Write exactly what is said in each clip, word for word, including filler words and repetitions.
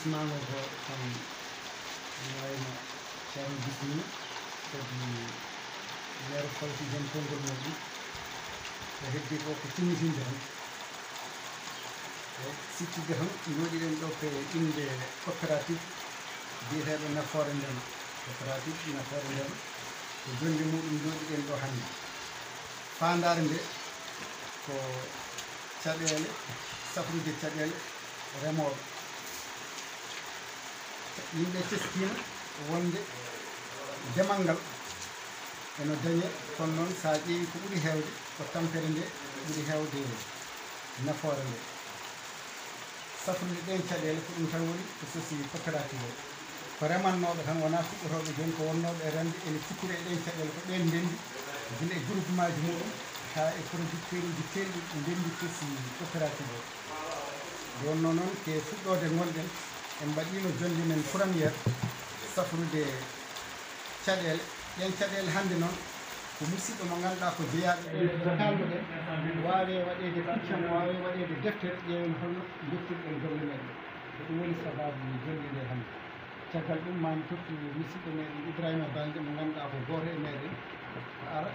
Maango ko tan wayno Ceerno bismii, kadi yeru fawti heen konngol muɗum. Ko heddi ko ko timmitinde tan. E siftinde tan, njooɗiɗen ɗo ko e innde coopérative biyeteeɗo Nafoore Ndema. Coopérative Nafoore Ndema, ko jonnde muɗum njooɗiɗen ɗo hannde. Faandaare nde ko caɗeele, safrude caɗeele remooɓe. Yimɓe teskiima wonde demal ngal eno dañee, kono noon, so a ƴeewi ko ɓuri heewde, ko tampere nde ɓuri heewde nafoore nde. Safrude ɗeen caɗeele, ko ɗum tan woni ko sosi coopérative o. Ko remannooɓe tan, wonaa fuɗɗotooɓe jooni, ko wonnooɓe e remde, ene cukkira e ɗeen caɗeele, ko ɓeen ndenndi, gila e groupement ji muɗum, haa e producteur uji keewɗi ndenndi sosi coopérative o. Nde wonnoo noon, ko e fuɗɗoode ngonɗen, en mbaɗiino jonnde men première, safrude caɗeele. Ɗeen caɗeele hannde noon, ko musiɗɗo mo ngannduɗaa ko jeyaaɗo e kaalduɗen, waawee waɗeede piccam, waawee waɗeede deftere, ƴeewen holno njottirɗen golle meɗen. Ko ɗum woni sabaabu jonnde nde hannde. Caggal ɗum, maa mi tottu musiɗɗo meɗen Ibrahima Balde, mo ngannduɗaa ko gooto e meɗen, o ara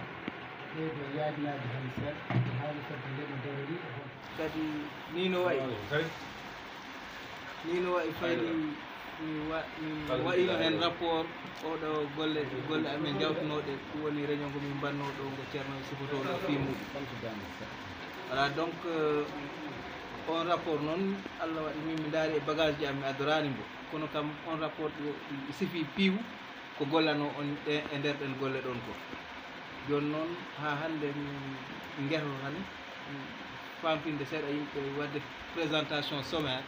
ɓeydo yaajnaaji hannde seeɗa, e haali fedde nde no darori e hol. Kadi nii no wayi. Nii no wayi, fayni mi wa-, mi waɗino heen rapport oɗo golle, golle amen jawtunooɗe, ɗum woni réunion ngo min mbannoo ɗo, ngo Ceerno sifotoo ɗo fii muɗum. Voilà, donc, euh, on rapport noon, Allah waɗi min mi ndaari e bagage ji am, mi addoraani mbo. Kono kam, on rapport ɗo, ɗi sifii piiw ko gollanoo on e, e nder ɗen golle ɗon ko. Jooni noon, haa hannde min ngetoto tan, mm, famtinde seeɗa yimɓe, waɗde présentation sommaire,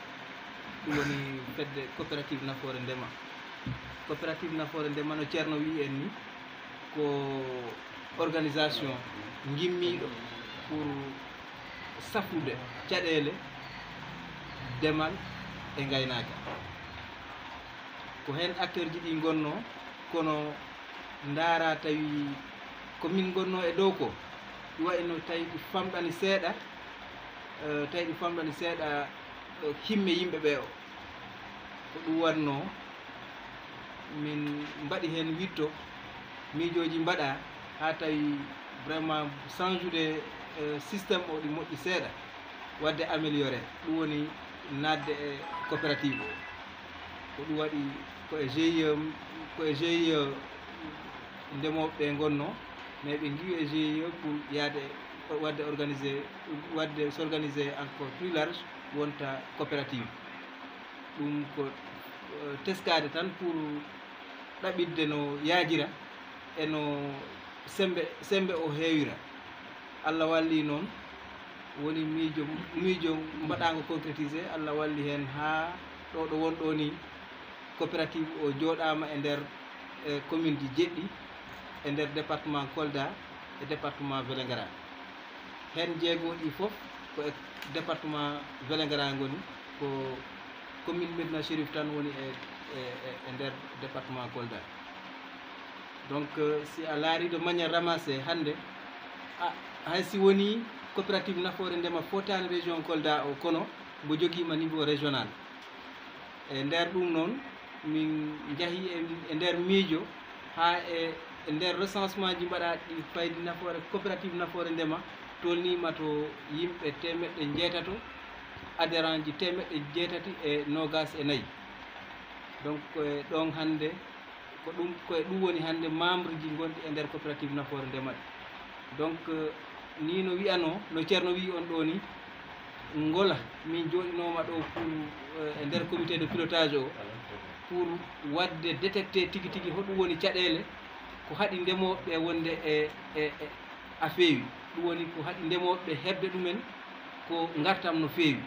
ɗum woni fedde coopérative Nafoore Ndema. Coopérative Nafoore Ndema, no Ceerno wii en ni, ko organisation ngimmiiɗo pour safrude caɗeele demal e ngaynaaka. Ko heen acteur ji ɗi ngonnoo, kono ndaara tawi ko min ngonnoo e dow ko, ɗi wayi no tawi ɗi famɗani seeɗa, eh, tawi ɗi famɗani seeɗa, eh, himme yimɓe ɓe o. Ko ɗum waɗnoo, min mbaɗi heen witto, miijooji mbaɗaa, haa tawi vraiment change-ude, eh, système o ɗi moƴƴi seeɗa, waɗde amélioré, ɗum woni naatde e coopérative o. Ko ɗum waɗi ko e G I E, ko e G I E ndemooɓe ɓe ngonnoo, mais ɓe ngiwi e G I E pour yaade, waɗde organisé, waɗde s'organiser encore plus large, wonta coopérative. Ɗum ko, eh, teskaade tan pour ɗaɓɓitde no yaajira e no semmbe, semmbe o heewira. Allah walli noon, woni miijo, miijo mbaɗaango concrétisé, Allah walli heen haa ɗo, ɗo won ɗo ni, coopérative o jooɗaama e nder, eh, commune ji jeɗɗi e nder département Kolda e département Vélingara. Heen jeego ɗi fof ko e département Vélingara ngoni, ko commune Médina Chérif tan woni e, e, e, e nder département Kolda. Donc, euh, si a laari de manière ramassée hannde, a, hay si woni coopérative Nafoore Ndema fotaani région Kolda o, kono mbo jogiima niveau régional. E nder ɗum noon, min njahi e, e nder miijo haa e, e nder recensement ji mbaɗaaɗi ɗi faydi Nafoore, coopérative Nafoore Ndema tolniima to yimɓe teemeɗɗe njeetato, adhérent ji teemeɗɗe jeetati e noogaas e nayi. Donc, ko e ɗon hannde, ko ɗum, ko e ɗum woni hannde membre ji ngonɗi e nder coopérative Nafoore Ndema ɗi. Donc, euh, ni no wiyanoo, no Ceerno wiyi on ɗo ni, ngola min jooɗinooma ɗo pour, euh, e nder comité de pilotage o, pour waɗde détecté tigi tigi hoɗum woni caɗeele ko haɗi ndemooɓe ɓe wonde e, e, e a feewi. Ɗum woni ko haɗi ndemooɓe ɓe heɓde ɗumen ko ngartam no feewi.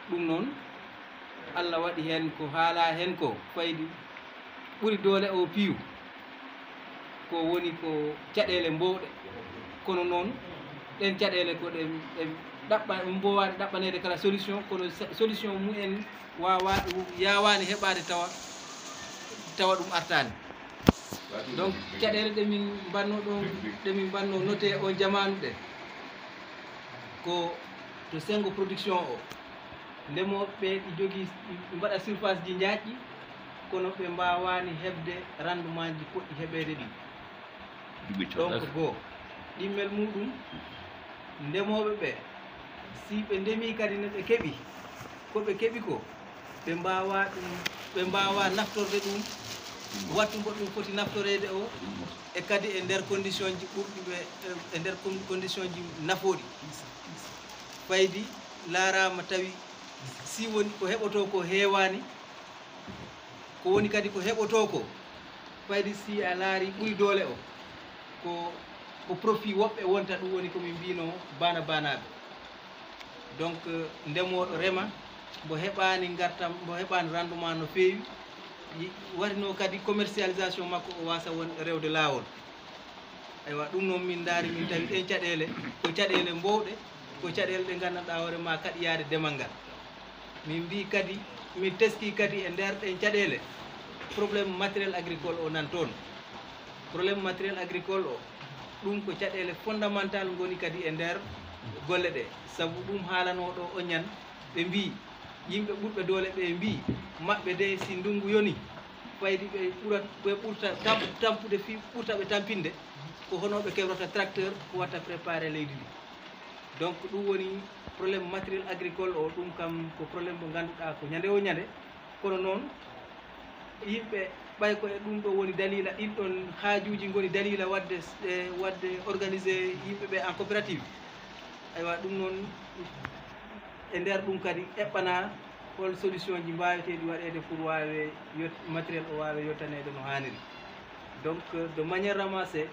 Ɗum noon, Allah waɗi heen ko haalaa heen ko faydi ɓuri doole o piiw, ko woni ko caɗeele mbowɗe. Kono noon, ɗeen caɗeele ko ɗe, ɗe ɗaɓɓa, mbowaaɗe ɗaɓɓaneede kala solution, kono sa-, solution mumen waawaa, yaawaani heɓaade tawa, tawa ɗum artaani. Donc, caɗeele ɗe min mbanno ɗon, ɗe min mbanno noté on jamaanu ɗe, ko to Sengo Production o. Ndemooɓe ɓe ɗi jogii, ɗi mbaɗa surface ji njaajɗi, kono ɓe mbaawaani heɓde rendement ji poɗɗi heɓeede ɗi. Donc goo, ɗimmel muɗum, ndemooɓe ɓe, si ɓe ndemii kadi ne ɓe keɓi ko ɓe keɓi ko, ɓe mbaawaa ɗum, ɓe mbaawaa naftorde ɗum wattu mbo ɗum foti naftoreede o, e kadi e nder condition ji ɓurɗi ɓe, e nder con- condition ji nafooɗi. Faydi laaraama tawi si woni ko heɓotoo ko heewaani, ko woni kadi ko heɓotoo ko, faydi si a laari ɓuri doole o, ko ko profit woɓɓe wonta, ɗum woni ko min mbino baana baanaaɓe. Donc ndemooɗo rema mbo heɓaani ngartam, mbo heɓaani rendement no feewi, yi- warinoo kadi commercialisation makko o waasa won rewde laawol. Aywa, ɗum noon min ndaari, min tawi ɗeen caɗeele ko caɗeele mbowɗe, ko caɗeele ɗe nganndanɗaa hoore ma kaɗiyaade demal ngal. Min mbii kadi, min teskii kadi e nder ɗeen caɗeele, problème matériel agricole o nan toon. Problème matériel agricole o, ɗum ko caɗeele fondamental ngoni kadi e nder golle ɗe. Sabu ɗum haalanoo ɗo oñan, ɓe mbii, yimɓe ɓurɓe doole ɓe mbii, maɓɓe de si ndunngu yoni, faydi ɓe ɓurat, ɓe ɓurta tam- tampude fii ɓurta ɓe tampinde, ko honoo ɓe kebrata tracteur ko watta préparer leydi ndi. Donc ɗum woni problème matériel agricole o, ɗum kam ko problème mo ngannduɗaa ko ñande o ñande. Kono noon yimɓe, ɓay ko e ɗum ɗo woni dalila, ɗin ɗon haajuuji ngoni dalila waɗde, e waɗde organiser yimɓe ɓe en coopérative. Aywa, ɗum noon e nder ɗum kadi eɓɓanaa hol solution ji mbaaweteeɗi waɗeede pour waawe yot- matériel o waawe yottaneede no haaniri. Donc de manière ramassée,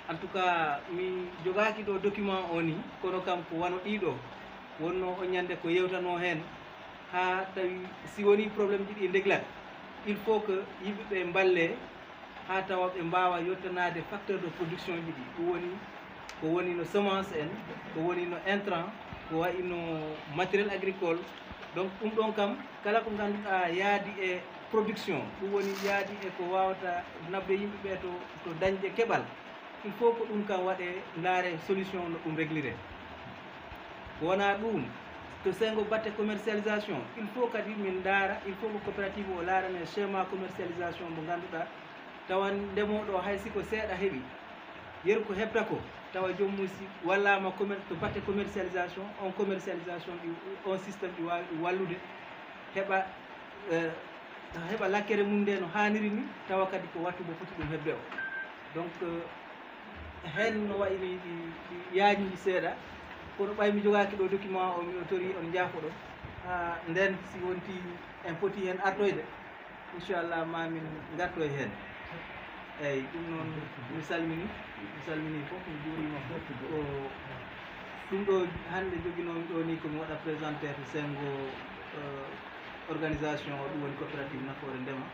en tout cas mi jogaaki ɗo document o ni, kono kam ko wano ɗiɗo wonno o ñande ko yewtanoo heen, haa tawi si woni problème ji ɗi ndeglat, il faut que yimɓe ɓe mballe haa tawa ɓe mbaawa yottanaade facteur de production ji ɗi. Ɗum woni ko woni no semence en, ko woni no intrant, ko wayi no matériel agricole. Donc ɗum ɗon kam, kala ko ngannduɗaa yaadi e production, ɗum woni yaadi e ko waawata naɓde yimɓe ɓe to, to dañde keɓal, il faut ko ɗum kam waɗe, ndaare solution no ɗum régliree. Ko wonaa ɗum, to senngo batte commercialisation, il faut kadi min ndaara, il faut ko coopérative o laarane schéma commercialisation mo ngannduɗaa, tawa ndemooɗo o hay si ko seeɗa heɓi, yeru ko heɓta ko, tawa joom mum si wallaama commer- to batte commercialisation, on commercialisation ɗi, on système ɗi waawi ɗum wallude, heɓa, eh, heɓa lakkere mum nde no haaniri ni, tawa kadi ko wattu mo foti ɗum heɓde o. Donc heen no wayi ni ɗi, ɗi yaajuuji seeɗa, kono ɓay mi jogaaki ɗo document o, mi o tori on njaafoɗon. Haa ndeen si wonti en poti heen artoyde, inchallah ma min ngarto e heen. Eeyi, ɗum noon mi salmini, mi salmini fof, mi juuriima fof. Ko ɗum ɗo hannde joginoomi ɗo ni ko mi waɗa présenter senngo, eh, organisation o, ɗum woni coopérative nafoore ndema.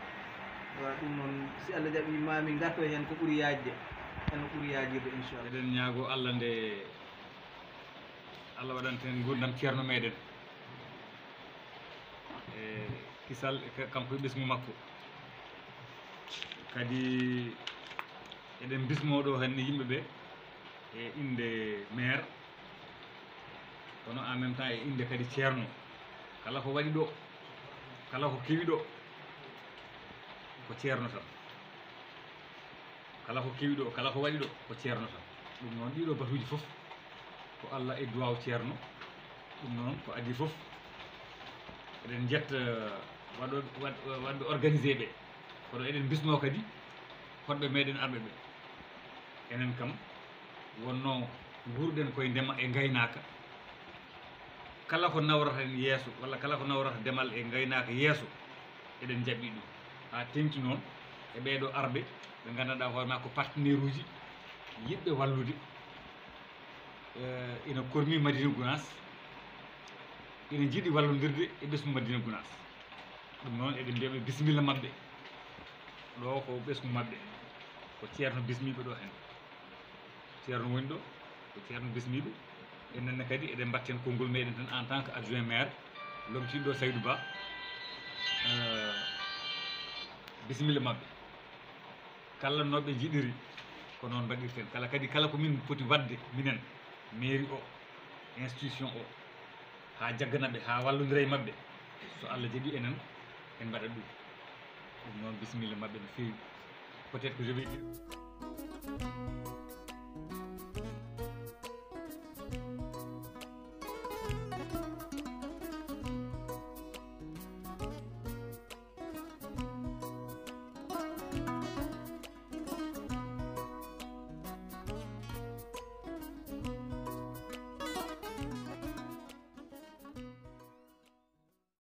Wa ɗum noon, si Allah jaɓi ma min ngarto e heen ko ɓuri yaajde, heen no ɓuri yaajirde inchallah. Eɗen ñaago Allah nde Allah waɗanta en nguurndam ceerno meɗen. E kisal e ka- kanko e ɓesngu makko. Kadi eɗen bismoo ɗo hannde yimɓe ɓe e innde maire, kono en même temps e innde kadi ceerno. Kala ko waɗi ɗo, kala ko kewi ɗo, ko ceerno tan. Kala ko kewi ɗo, kala ko waɗi ɗo, ko ceerno tan. Ɗum noon, ɗiɗo batuuji fof ko Allah e duwaaw ceerno. Ɗum noon, ko adii fof, eɗen njetta waɗo- waɗ- waɗɓe organisé ɓe, kono eɗen mbisnoo kadi hoɗɓe meɗen arɓe ɓe. Enen kam, wonno nguurɗen koye ndema e ngaynaaka. Kala ko nawrata en yeeso, walla kala ko nawrata ndemal e ngaynaaka yeeso, eɗen njaɓɓi ɗum. Haa teeŋti noon e ɓeeɗo arɓe, ɓe nganndanɗaa hoore maa ko partenaire uji yiɗɓe wallude. Eh, ina kormi Madina Gounass, ina njiɗi wallondirde e ɓesngu Madina Gounass. Ɗum noon, eɗen mbiya ɓe bisimilla maɓɓe. Ɗo ko ɓesngu maɓɓe. Ko ceerno bismiiɓe ɗo heen. Ceerno woni ɗo, ko ceerno bismiiɓe. Enen ne kadi eɗen mbatten konngol meɗen tan en tant que adjoint maire, lomtiiɗo Saydou Ba. Eh, bisimilla maɓɓe. Kala no ɓe njiɗiri, ko noon mbaɗirten. Kala kadi, kala ko min poti waɗde, minen, mairie o, institution o, Haa jaggana ɓe, haa wallondira e maɓɓe. So Allah jaɓi enen, en mbaɗat ɗum. Ɗum noon, bisimilla maɓɓe no feewi. Peut-être que je vais dire.